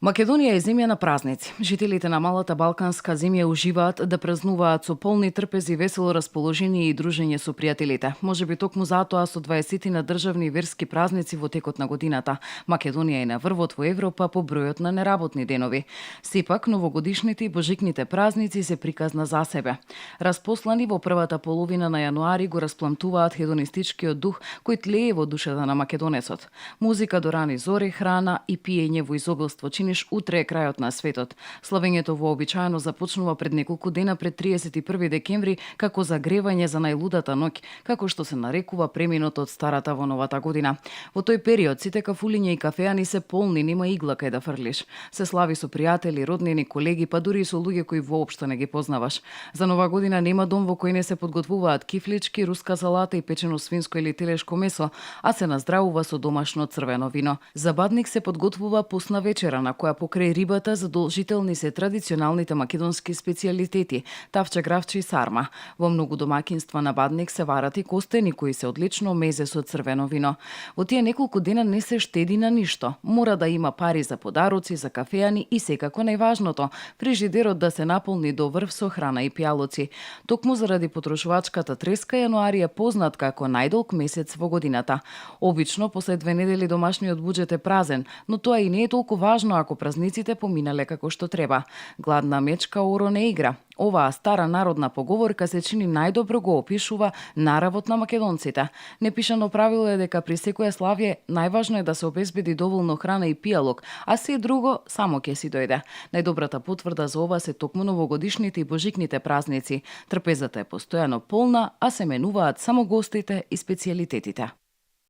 Македонија е земја на празници. Жителите на малата балканска земја уживаат да празнуваат со полни трпези, весело расположение и дружење со пријателите. Можеби токму затоа со 20 на државни и верски празници во текот на годината. Македонија е на врвот во Европа по бројот на неработни денови. Сепак, новогодишните и божикните празници се приказна за себе. Распослани во првата половина на јануари го распламтуваат хедонистичкиот дух кој тлее во душата на македонецот. Музика до рани зори, храна и пиење во изобилство чиниш утре е крајот на светот. Славењето вообичаено започнува пред неколку дена пред 31 декември како загревање за најлудата ноќ, како што се нарекува преминот од старата во новата година. Во тој период сите кафулиња и кафеани се полни, нема игла кај да фрлиш. Се слави со пријатели, роднини, колеги, па дури и со луѓе кои воопшто не ги познаваш. За нова година нема дом во кој не се подготвуваат кифлички, руска салата и печено свинско или телешко месо, а се наздравува со домашно црвено вино. За бадник се подготвува посна вечера на која покрај рибата задолжителни се традиционалните македонски специјалитети – тавче, гравче и сарма. Во многу домаќинства на бадник се варат и костени кои се одлично мезе со црвено вино. Во тие неколку дена не се штеди на ништо. Мора да има пари за подароци, за кафеани и секако најважното – фрижидерот да се наполни до врв со храна и пијалоци. Токму заради потрошувачката треска јануари е познат како најдолг месец во годината. Обично после 2 недели домашниот буџет е празен, но тоа и не е толку важно ако празниците поминале како што треба. Гладна мечка оро не игра. Оваа стара народна поговорка се чини најдобро го опишува наравот на македонците. Непишано правило е дека при секое славје најважно е да се обезбеди доволно храна и пијалок, а се друго само ќе си дојде. Најдобрата потврда за ова се токму новогодишните и божикните празници. Трпезата е постојано полна, а се менуваат само гостите и специјалитетите.